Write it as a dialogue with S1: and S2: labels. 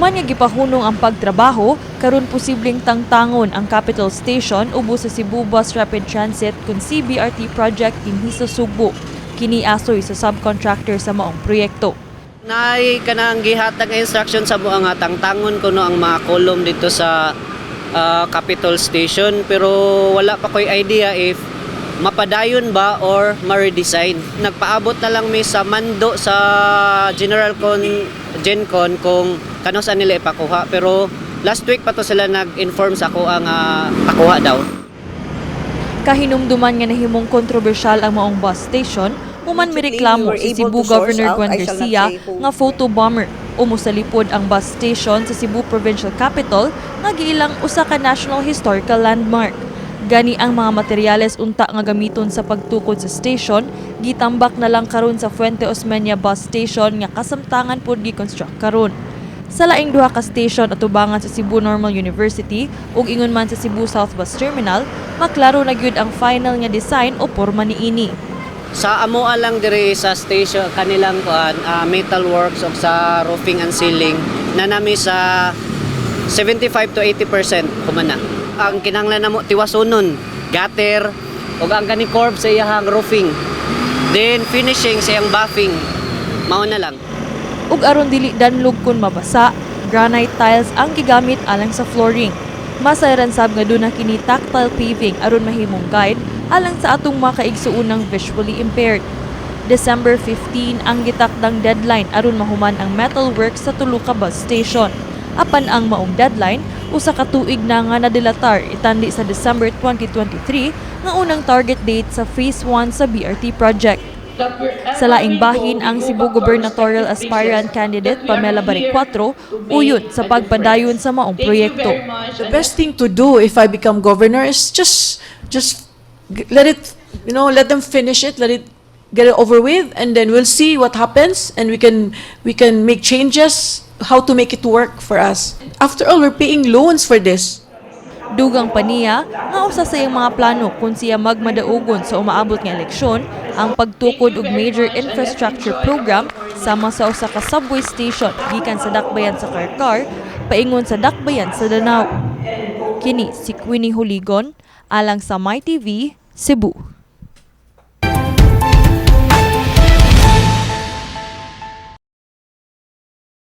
S1: Human nga gipahunong ang pagtrabaho, karon posibleng tangtangon ang Capitol Station ubos sa Cebu Bus Rapid Transit kun CBRT project dinhi sa Sugbo. Kini asoy sa subcontractor sa maong proyekto.
S2: Naay kanang gihatag nga instruction sa buang nga tangtangon kuno ang mga column dito sa Capitol Station, pero wala pa ko'y idea if mapadayon ba or ma-redesign. Nagpaabot na lang mi sa mando sa General Con Gencon kung kanus-a nila ipakuha, pero last week pa to sila nag-inform sa ako ang pakuha daw.
S1: Kahinumduman nga nahimong kontrobersyal ang maong bus station human mireklamo
S3: We were
S1: si
S3: able
S1: Cebu
S3: to source
S1: Governor
S3: out,
S1: Gwen
S3: I shall not
S1: Garcia
S3: say who.
S1: Nga photo bomber o mosalipod ang bus station sa Cebu Provincial Capitol nga giilang usa ka national historical landmark. Gani ang mga materyales unta nga gamiton sa pagtukod sa station gitambak na lang karon sa Fuente Osmeña Bus Station nga kasamtangan pod gi-construct karon. Sa laing duha ka station atubangan sa Cebu Normal University ug ingon man sa Cebu South Bus Terminal, maklaro na gyud ang final nga design o porma niini.
S2: Sa amoa lang diri sa station kanilang kuan metal works ug sa roofing and ceiling na nami sa 75 to 80% human na. Ang kinahanglan namo tiwasunon, gutter ug ang kani curve sa iyahang roofing. Then finishing sa iyang buffing. Mao na lang.
S1: Ug aron dili danlog kun mabasa, granite tiles ang gigamit alang sa flooring. Masayran sab nga duna kini tactile paving aron mahimong guide alang sa atong mga kaigsuonang visually impaired. December 15 ang gitakdang deadline aron mahuman ang metal work sa tulo ka bus station. Apan ang maong deadline usa ka tuig na nga nadilatar itandi sa December 2023 nga unang target date sa Phase 1 sa BRT project. Sa laing bahin, ang Cebu gubernatorial aspirant candidate Pamela Baricuatro uyon sa pagpadayon sa maong proyekto.
S4: The best thing to do if I become governor is just let it you know let them finish it, let it get it over with, and then we'll see what happens, and we can make changes how to make it work for us. After all, we're paying loans for this.
S1: Dugang pa niya nga usa sa iyang mga plano kung siya magmadaugon sa umaabot nga eleksyon ang pagtukod og major infrastructure program sama sa usa ka subway station gikan sa dakbayan sa Carcar paingon sa dakbayan sa Danao. Kini si Queenie Huligon alang sa MyTV, Cebu.